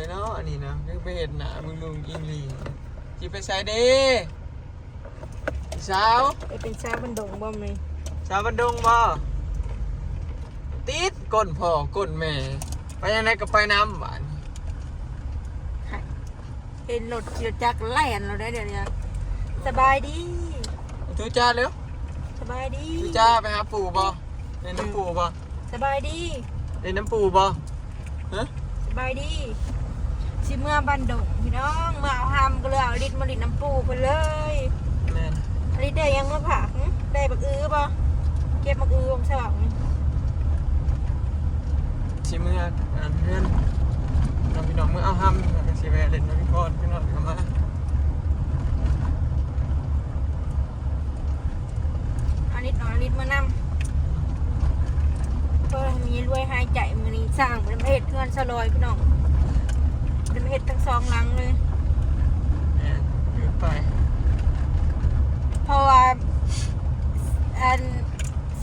ເນາະ ອັນນີ້ນະ ຄືໄປເຮັດໜ້າບຶງໆອີ່ຫຼີ. ຊິໄປໃສເດ້ ສາວ? ໄປເປັນສາວບ້ານດົງບໍ່ມື້ນີ້? ສາວບ້ານດົງບໍ່? ຕິດກົ້ນພໍ່ກົ້ນແມ່ ໄປທາງໃດກໍໄປນຳບາດນີ້. ເຫັນລົດຂີ່ລົດຈັກແລ່ນໂລດໄດ໋ດຽວນີ້. ສະບາຍດີ ທຸຈ້າເລັວ. ສະບາຍດີ ທຸຈ້າ ໄປຫາປູ່ບໍ່? ເຫັນນຳປູ່ບໍ່? ສະບາຍດີ ເຫັນນຳປູ່ບໍ່? ຮະ ສະບາຍດີ. ຊິເມືອບ້ານດົງພີ່ນ້ອງ ເມືອເອົາຮຳ ກໍເລີຍເອົາລິດມາລິດນຳປູ່ເພິ່ນເລີຍ. ແມ່ນ ລິດໄດ້ຫຍັງມາຝາກ? ຫຶ ໄດ້ບັກອືບໍ່? ເກັບບັກອືຂອງສະຫວັງນີ້. ຊິເມືອອັນເຮືອນນຳພີ່ນ້ອງ ເມືອເອົາຮຳ ແລ້ວກໍຊິແວ່ຫຼິ້ນນຳພີ່ພອນ ພີ່ນ້ອງກໍມາ. ເອົາລິດ ເອົາລິດມານຳ ເພື່ອໃຫ້ມີລວຍຫາຍໃຈ. ມື້ນີ້ຊ່າງບໍ່ໄດ້ມາເຮັດເຮືອນຊະລອຍພີ່ນ້ອງ ບໍ່ໄດ້ມາເຮັດທັງສອງຫຼັງເລີຍ. ແມ່ນ ລືມໄປ ເພາະວ່າ ອັນ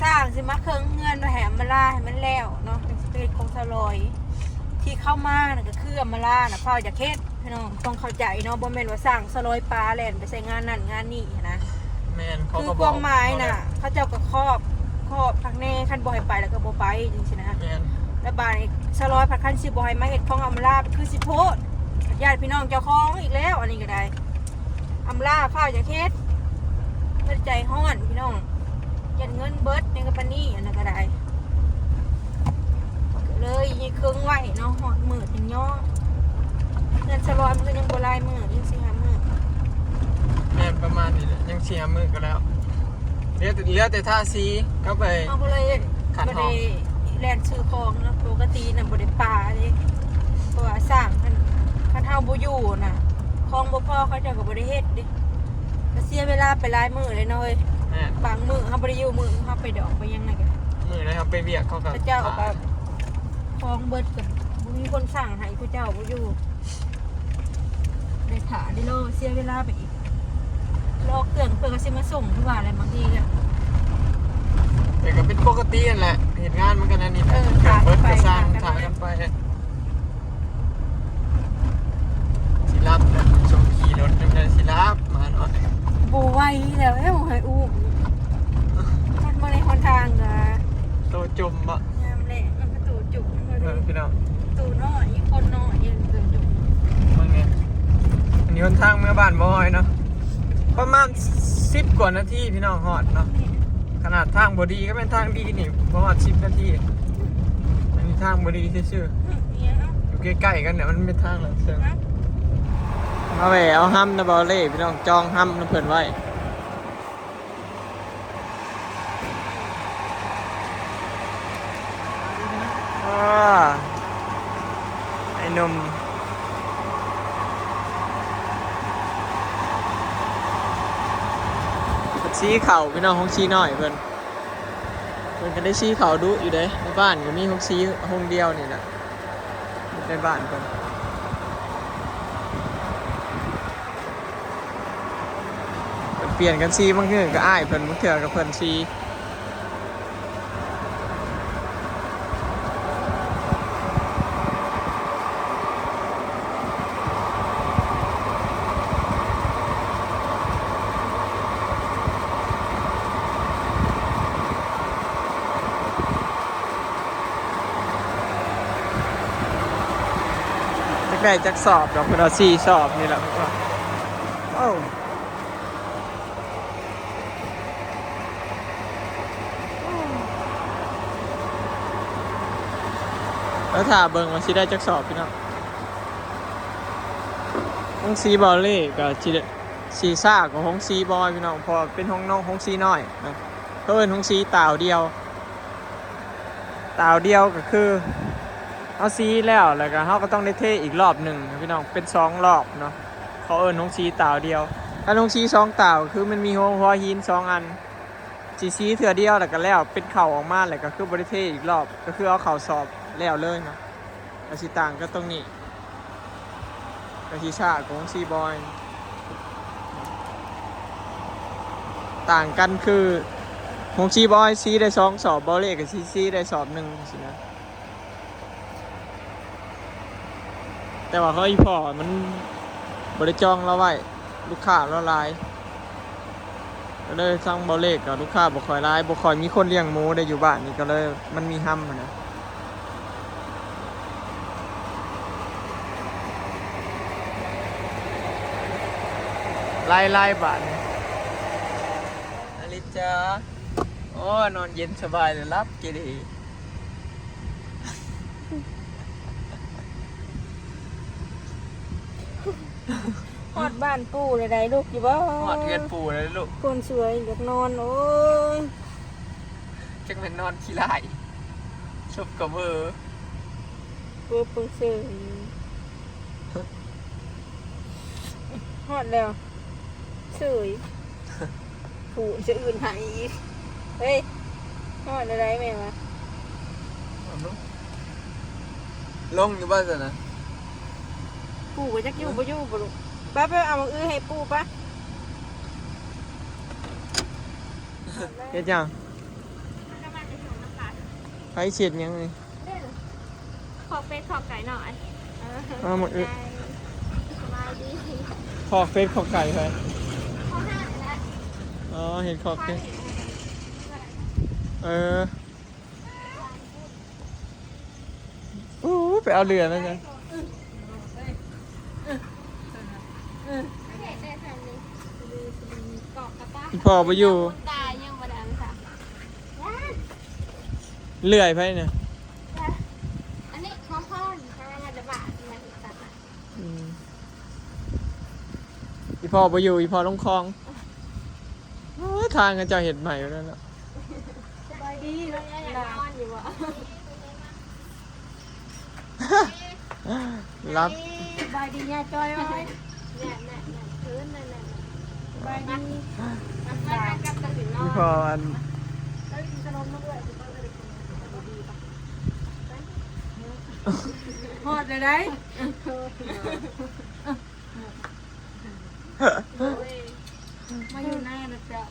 ຊ່າງຊິມາເຄິ່ງເຮືອນໄວ້ໃຫ້ອຳມາລາໃຫ້ມັນແລ້ວເນາະ ຈັ່ງຊິໄປເຮັດຂອງຊະລອຍ. ທີ່ເຂົ້າມານະ ກໍຄືອຳມາລານະ ເຂົາຢາກເຮັດ ພີ່ນ້ອງຕ້ອງເຂົ້າໃຈເນາະ ບໍ່ແມ່ນວ່າຊ່າງຊະລອຍປາແລ່ນໄປໃສ່ງານນັ້ນງານນີ້ນະ. ແມ່ນ ຄືຄວາມໝາຍນະ ເຂົາເຈົ້າກໍຄອບ ຄອບຄັກແນ່ ຄັນບໍ່ໃຫ້ໄປແລ້ວກໍບໍ່ໄປຈັ່ງຊີ້ນະ. ແມ່ນ ແລ້ວບາດນີ້ຊະລອຍພັດຄັນຊິບໍ່ໃຫ້ມາເຮັດຂອງອຳມາລາ ຄືຊິໂພດ ຍາດພີ່ນ້ອງເຈົ້າຂອງອີກແລ້ວ. ອັນນີ້ກໍໄດ້ ອຳລາຟ້າວຢາກເຮັດ ເພິ່ນໃຈຮ້ອນພີ່ນ້ອງ ຢ້ານເງິນເບິດໃນກະປານີ້ ອັນນັ້ນກໍໄດ້ ກໍເລີຍເຄິ່ງໄວ້ເນາະ ຮອດມື້ຈຶ່ງຍໍ້. ເຮືອນຊະລອຍມັນກໍຍັງບໍ່ຫຼາຍມື້ ຍັງສີ່ຫ້າມື້. ແມ່ນ ປະມານນີ້ແຫຼະ ຍັງສີ່ຫ້າມື້ກໍແລ້ວ ເຫຼືອ ເຫຼືອແຕ່ທາສີກັບໄປ ເຮົາກໍເລີຍ ຂັດຫ້ອງ ບໍ່ໄດ້ແລ່ນຊື້ຂອງເນາະ ປົກກະຕິນະບໍ່ໄດ້ປາເດ້ ເພາະວ່າຊ່າງຄັນ ຄັນເຮົາບໍ່ຢູ່ນະ ຂອງບໍ່ພໍເຂົາເຈົ້າກໍບໍ່ໄດ້ເຮັດເດ້ ກໍເສຍເວລາໄປຫຼາຍມື້ເລີຍເນາະເອີຍ. ແມ່ນ ບາງມື້ເຮົາບໍ່ໄດ້ຢູ່ ມື້ເຮົາໄປດອກໄປຫຍັງນະ ກໍມື້ໃດເຮົາໄປວຽກ ເຂົາກໍ ເຂົາເຈົ້າກໍຂອງເບິດ ກໍບໍ່ມີຄົນສ້າງໃຫ້ ເຂົາເຈົ້າບໍ່ຢູ່ ໄດ້ຖ້າໄດ້ລໍ ເສຍເວລາໄປອີກ ລໍເຄື່ອງເພິ່ນກໍຊິມາສົ່ງຄືວ່າແຫຼະ ບາງທີກໍ ແຕ່ກໍເປັນປົກກະຕິຫັ້ນແຫຼະ ເຮັດງານມັນກໍແນວນີ້ແຫຼະ ເອີ ຖ້າກັນໄປ ຖ້າກັນໄປ ຖ້າກັນໄປ. ຊິຫຼັບແລ້ວ ຊົມຂີ່ລົດນຳໄດ້ ຊິຫຼັບມາເນາະ ບໍ່ໄຫວແລ້ວ ເອີ ໃຫ້ອູ້ມ ມັນບໍ່ໄດ້ຫົນທາງກໍ ໂຕຈົມບໍ່? ຍາມແລງມັນກໍໂຕຈົມ ເອີ ພີ່ນ້ອງ ໂຕນ້ອຍ ຄົນນ້ອຍ ໂຕຈົມ. ເບິ່ງນີ້ ອັນນີ້ຫົນທາງເມືອບ້ານບໍ່ຮອຍເນາະ ປະມານສິບກວ່ານາທີ ພີ່ນ້ອງ ຮອດເນາະ. ຂະໜາດທາງບໍ່ດີກໍແມ່ນທາງດີນີ້ ບໍ່ຮອດສິບນາທີ ອັນນີ້ທາງບໍ່ດີຊື່ໆ ຢູ່ໃກ້ໆກັນນີ້ ມັນເປັນທາງລັດເຊິ່ງ. ມາແວ່ເອົາຮຳນຳເບົາເລ່ ພີ່ນ້ອງ ຈອງຮຳນຳເພິ່ນໄວ້. ອ້າ ໄອ້ໜຸ່ມ ເພິ່ນສີເຂົ້າ ພີ່ນ້ອງ ໂຮງສີນ້ອຍເພິ່ນ ເພິ່ນກໍໄດ້ສີເຂົ້າດຸຢູ່ເດ້ ໃນບ້ານກໍມີໂຮງສີໂຮງດຽວນີ້ແຫຼະ ໃນບ້ານເພິ່ນ ເພິ່ນປ່ຽນກັນສີ ບາງເທື່ອກໍອ້າຍເພິ່ນ ບາງເທື່ອກໍເພິ່ນສີ. ຈັກໄດ້ຈັກສອບດອກ ເພິ່ນວ່າສີ່ສອບນີ້ແຫຼະ ເພິ່ນວ່າ ໂອ້. ແລ້ວຖ້າເບິ່ງວ່າຊິໄດ້ຈັກສອບ ພີ່ນ້ອງ. ໂຮງສີເບົາເລ່ກໍຊິໄດ້ ຊິຊ້າກວ່າໂຮງສີບອຍ ພີ່ນ້ອງ ເພາະວ່າເປັນໂຮງ ໂຮງສີນ້ອຍນະ ເຂົາເອີ້ນໂຮງສີຕາວດຽວ. ຕາວດຽວກໍຄືເຮົາສີແລ້ວ ແລ້ວກໍເຮົາກໍຕ້ອງໄດ້ເທອີກລອບໜຶ່ງ ພີ່ນ້ອງ ເປັນສອງລອບເນາະ ເຂົາເອີ້ນໂຮງສີຕາວດຽວ. ຄັນໂຮງສີສອງຕາວ ຄືມັນມີຫົວ ຫົວຫີນສອງອັນ ຊິສີເທື່ອດຽວແລ້ວກໍແລ້ວ ເປັນເຂົ້າອອກມາແລ້ວກໍຄືບໍ່ໄດ້ເທອີກລອບ ກໍຄືເອົາເຂົ້າສອບແລ້ວເລີຍນະ ກໍຊິຕ່າງກັບຕົງນີ້ ກໍຊິຊ້າກວ່າໂຮງສີບອຍ. ຕ່າງກັນຄືໂຮງສີບອຍສີໄດ້ສອງສອບ ເບົາເລ່ກໍຊິສີໄດ້ສອບໜຶ່ງຊີ້ນະ. ແຕ່ວ່າເຮົາອີ່ພໍ່ມັນບໍ່ໄດ້ຈອງລາວໄວ້ ລູກຄ້າລາວຫຼາຍ ກໍເລີຍສັ່ງເບົາເລກ ກໍລູກຄ້າບໍ່ຄ່ອຍຫຼາຍ ບໍ່ຄ່ອຍມີຄົນລ້ຽງໝູໄດ້ ຢູ່ບ້ານນີ້ ກໍເລີຍມັນມີຮຳຫັ້ນນະ. ຫຼາຍໆ ບາດນີ້ ອາລິດຈາ ໂອ້ ນອນເຢັນສະບາຍເລີຍ ຫຼັບຈີດີ. ຮອດບ້ານປູ່ແລ້ວໃດ໋ ລຸກຢູ່ບໍ່? ຮອດເຮືອນປູ່ແລ້ວລູກ ຄົນສວຍຢາກນອນ ໂອ້ຍ ຈັກແມ່ນນອນຂີ້ລ້າຍ ສົບກະເວີ ເວີເປິງເຊີຍ ຮອດແລ້ວ ເຊີຍ ຜູ້ສະອື່ນໃຫ້ອີກ ເຮີ້ຍ ຮອດແລ້ວໃດ໋ແມ່ວ່າ ລົງຢູ່ບໍ່ຊັ້ນນະ? ປູ່ກໍຈັກຢູ່ບໍ່ຢູ່ບໍ່ລູກ ໄປ ໄປເອົາໝາກອຶໃຫ້ປູ່ປະ. ເຮັດຫຍັງ? ໃຜເຊັດຫຍັງນີ້? ຂອກເປັດຂອກໄກ່ນ້ອຍ ເອີ ເອົາໝາກອຶ ສະບາຍດີ ຂອກເປັດຂອກໄກ່ໃຜ? ຂອງຫ້າງແຫຼະ ອໍ ເຮັດຂອກເປັດ ເອີ. ອູ້ ໄປເອົາເຫຼືອມາຊະ ອີ່ພໍ່ບໍ່ຢູ່ ເລື່ອຍໃຜນະ? ອັນນີ້ຂອງພໍ່ ເພາະວ່າມັນຈະບາດ ອືມ ອີ່ພໍ່ບໍ່ຢູ່ ອີ່ພໍ່ລົງຄອງ ໂອ້ຍ ທາງເຂົາເຈົ້າເຮັດໃໝ່ແລ້ວເນາະ ສະບາຍດີ ນອນຢູ່ບໍ່? ຫຼັບ ສະບາຍດີ ຍ່າຈ່ອຍເອີຍ ແນ່ໆໆ ຄືນແນ່ໆ ສະບາຍດີ ອີ່ພໍ່ອັນ ຮອດແລ້ວໃດ໋ ໂອ້ຍ ມາຢູ່ນານະເຈົ້າ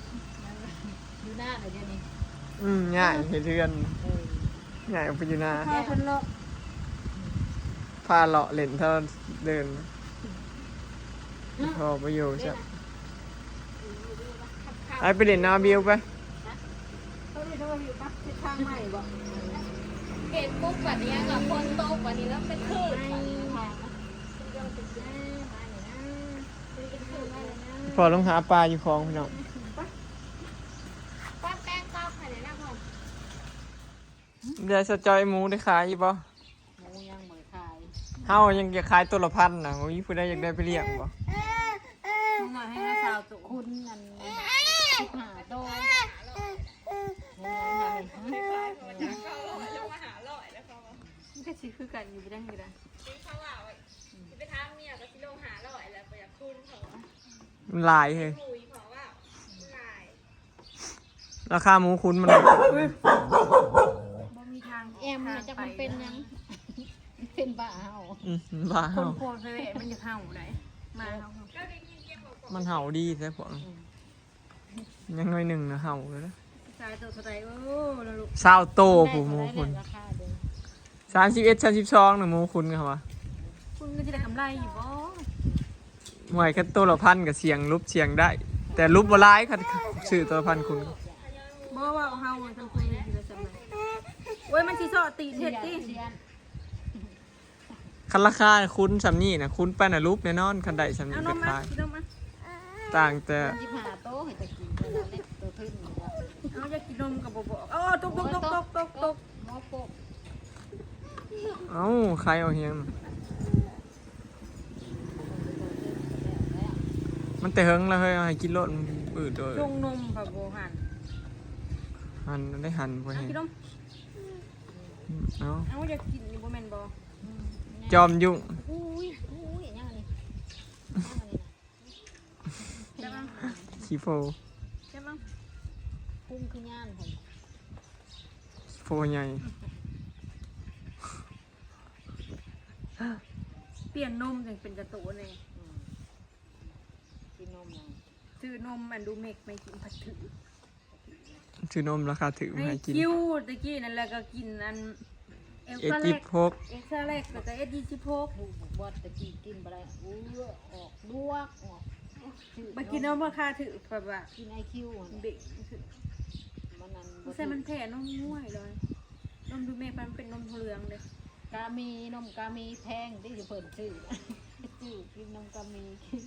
ຢູ່ນານະດຽວນີ້ ອືມ ຍ້າຍເຮັດເຮືອນ ເອີ ຍ້າຍອອກໄປຢູ່ນາ ພາເພິ່ນເລາະ ພາເລາະເລ່ນເທົ່າເດີນ ອືມ ພໍ່ບໍ່ຢູ່ຊະ ໄປ ໄປຫຼິ້ນນາບິວໄປ ເຂົາເລີຍເດີຢູ່ປະ ເຮັດທາງໃໝ່ບໍ່? ເຫັນປຸບບັດນີ້ກໍຝົນຕົກ ບັດນີ້ແລ້ວເປັນຄືນ ພໍ່ລົງຫາປາຢູ່ຂອງ ພີ່ນ້ອງ ປ້ອມແປ້ງກອບໃຫ້ແດ່ນະພໍ່ ເດືອຍສະຈອຍໝູໄດ້ຂາຍຢູ່ບໍ່? ໝູຍັງບໍ່ໄດ້ຂາຍ ເຮົາຍັງຢາກຂາຍໂຕລະພັນນະ ບໍ່ມີຜູ້ໃດຢາກໄດ້ໄປລ້ຽງບໍ່? ໝູນ້ອຍໃຫ້ລະຊາວໂຕ ຄຸນອັນສິບຫ້າໂຕ ໝູນ້ອຍໃຫຍ່ ມັນກໍຊິຄືກັນຢູ່ບໍ່ໄດ້ກໍໄດ້ ຊິໄປຖາມເມຍກໍຊິລົງຫ້າຮ້ອຍແລ້ວ ບໍ່ຢາກຄຸນເຂົາວ່າ ມັນຫຼາຍເຮີ້ຍ ລາຄາໝູຂຸນມັນ ບໍ່ມີທາງ ແອມນະຈັກມັນເປັນຫຍັງ ເປັນບ້າເຮົາ ອືມ ບ້າເຮົາ ຄົນໂພດໃສ່ແວະ ມັນຢາກເຫົ່າໃດ ໝາເຮົາ ມັນເຫົ່າດີແທ້ພວກ ອືມ ຍັງໜ້ອຍໜຶ່ງນະ ເຫົ່າແລ້ວນະ ຂາຍໂຕເທົ່າໃດ? ໂອ້ ລະລູກ ຊາວໂຕພຸ້ນ ໝູຂຸນ ລາຄາເດີ ສາມສິບເອັດ ສາມສິບສອງນະ ໝູຂຸນເຂົາວ່າ ຄຸນກໍຊິໄດ້ກຳໄລຢູ່ບໍ່? ຫ້ວຍ ຄັນໂຕລະພັນກໍສ່ຽງຫຼຸບສ່ຽງໄດ້ ແຕ່ຫຼຸບບໍ່ຫຼາຍ ຄັນຊື້ໂຕລະພັນຄຸນ ບໍ່ ເວົ້າເຮົາ ຄັນຄຸນຊິໄດ້ສ່ຳໃດ ໂອ້ຍ ມັນຊິເຊາະຕີນເຮັດຕິ ຄັນລາຄາຂຸນສ່ຳນີ້ນະ ຂຸນໄປນະຫຼຸບແນ່ນອນ ຄັນໄດ້ສ່ຳນີ້ ເອົານົມມາ ໄປຂາຍ ກິນນົມມາ ຕ່າງແຕ່ ສິບຫ້າໂຕໃຫ້ຕະກີ້ ໂຕເທິງນີ້ ເອົາ ຢາກກິນນົມກໍບໍ່ບອກ ເອົາ ຕົກ ຕົກ ຕົກ ຕົກ ຕົກ ຕົກ ໝໍປົກ ເອົ້າ ໄຄອອກຫຍັງ ມັນແຕ່ເຫິງແລ້ວເຮີ້ຍ ເອົາໃຫ້ກິນໂລດ ມັນອືດໂດຍ ຊົງນົມກໍບໍ່ຫັນ ຫັນໄດ້ຫັນບໍ່ ເອົາ ເຫັນ ກິນນົມ ເອົາ ເອົາ ຢາກກິນຢູ່ບໍ່ແມ່ນບໍ່? ອືມ ຈອມຍຸງ ອຸ້ຍ ອຸ້ຍ ຫຍັງອັນນີ້ ຫຍັງອັນນີ້ນະ ແຊບບໍ່? ຂີ້ໂພ ແຊບບໍ່? ພຸ້ງຄືຍານ ໂພໃຫຍ່ ປ່ຽນນົມຈັ່ງເປັນກະໂຕແດ່ ອືມ ກິນນົມຫຍັງ? ຊື້ນົມອັນດູເມັກມາໃຫ້ກິນ ພັດຖື ຊື້ນົມລາຄາຖືກມາໃຫ້ກິນ ໄອຄິວ ຕະກີ້ນັ້ນແຫຼະ ກໍກິນອັນ เอส เอส สิบหก เอส แซด แล้วก็ เอส ยี่สิบหก ลูกบักบอดตะกี้กินบ่ได้ อู้ ออกดวก ออก บัดกินนมราคาถืก แบบว่า กิน ไอ คิว หั่นแหละ เบ่ง มันนั่น บ่ บ่ใช่ ถืก มันแพ้นมงัวเลย นมดูแม่มันเป็นนมเหลืองเลย กามี นมกามีแพงที่อยู่เพิ่นซื้อ ซื้อกินนมกามีกิน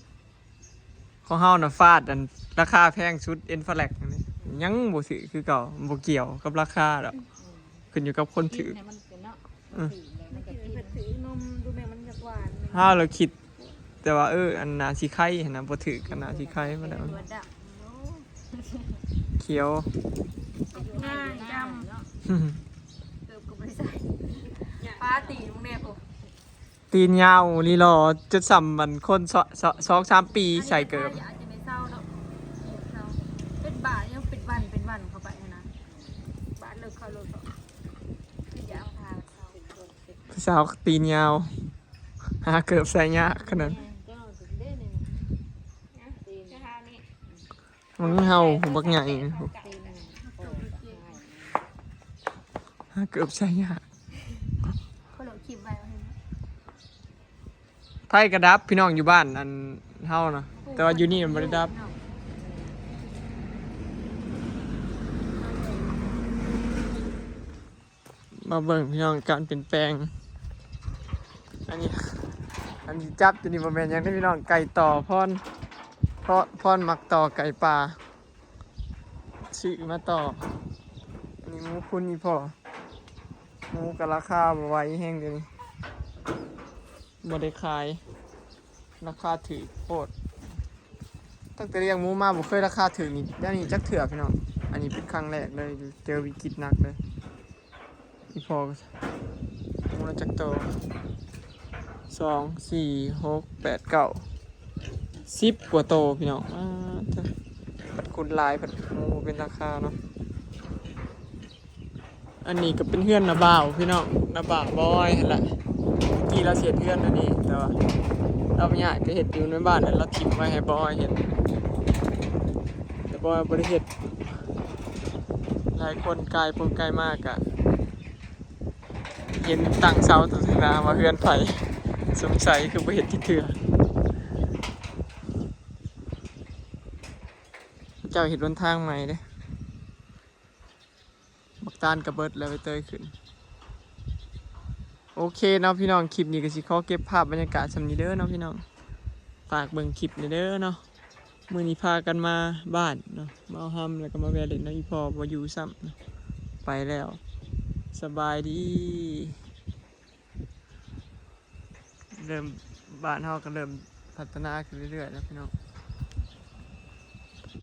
ของเฮาน่ะฟาดอันราคาแพงสุด เอ็นฟาแล็ก อันนี้ ยังบ่ถืกคือเก่า บ่เกี่ยวกับราคาดอก อืม ขึ้นอยู่กับคนถืก กินให้มันเป็นเนาะ อืม ถืกแล้วมันก็กิน ถืกนมดูแม่มันอยากหวาน เฮาเลยคิด แต่ว่า เออ อันน่าสิไคหั้นนะ บ่ถืกก็น่าสิไคมาแล้ว ตัวดำ โอ้ เขียว ง่ายดำ เนาะ เกือบก็บ่ได้ใส่ ปาตีนมึงแน่พุ้น ตีนยาวลีหล่อ จนส่ำอันคน ส- ส- สองสามปีใส่เกิบ อาจจะไม่เศร้าเนาะ เป็นบาดยังเป็นวันเป็นวันเข้าไปหั้นนะ บาดเลิกเข้าเลิกออก คือยางพาเศร้า ผู้สาวตีนยาว หาเกิบใส่ยากขนาด เจ้าเด้นี่นะ ตีน มึงเห่าบักใหญ่ หาเกิบใส่ยาก เขาลงคลิปไว้ว่าเห็น ไฟกระดับพี่น้องอยู่บ้านอันเฮานะ แต่ว่าอยู่นี่มันบ่ได้ดับ มาเบิ่งพี่น้องการเปลี่ยนแปลง อันนี้ อันที่จับอยู่นี่บ่แม่นหยังเด้พี่น้อง ไก่ต่อ พร พร พรมักต่อไก่ป่า ซื้อมาต่อ อันนี้หมูพุ้นอีพ่อ หมูก็ราคาบ่ไหวแฮงเดี๋ยวนี้ บ่ได้ขาย ราคาถืกโพด ตั้งแต่เลี้ยงหมูมาบ่เคยราคาถืกนี่ แนวนี้จักเทื่อพี่น้อง อันนี้เป็นครั้งแรกเลย เจอวิกฤตหนักเลย อีพ่อก็ หมูละจักโต สอง สี่ หก แปด เก้า สิบกว่าโตพี่น้อง อ้า เถอะ บัดคูณหลาย บัดหมูเป็นราคาเนาะ อันนี้ก็เป็นเฮือนน้าบ่าวพี่น้อง น้าบ่าวบอยหั่นแหละ กี้ลาวสิเฮ็ดเฮือนอันนี้ แต่ว่าลาวบ่อยากจะเฮ็ดอยู่ในบ้าน แล้วลาวถิ่มไว้ให้บอยเฮ็ด แต่บอยบ่ได้เฮ็ด หลายคนกายพงกายมากอะ เห็นตั้งเสาตังหน้าว่าเฮือนไผ สงสัยคือบ่เฮ็ดจักเทื่อ เจ้าเฮ็ดหนทางใหม่เด้ บักตาลกะเบิดแล้ว ไปเตยขึ้น โอเคเนาะพี่น้อง คลิปนี้ก็สิขอเก็บภาพบรรยากาศส่ำนี้เด้อเนาะพี่น้อง ฝากเบิ่งคลิปนี้เด้อเนาะ มื้อนี้พากันมาบ้านเนาะ มาเอาหำ แล้วก็มาแวะเล่นนำอีพ่อ บ่อยู่ซ้ำเนาะ ไปแล้ว สบายดี เริ่ม บ้านเฮาก็เริ่มพัฒนาขึ้นเรื่อยๆแล้วพี่น้อง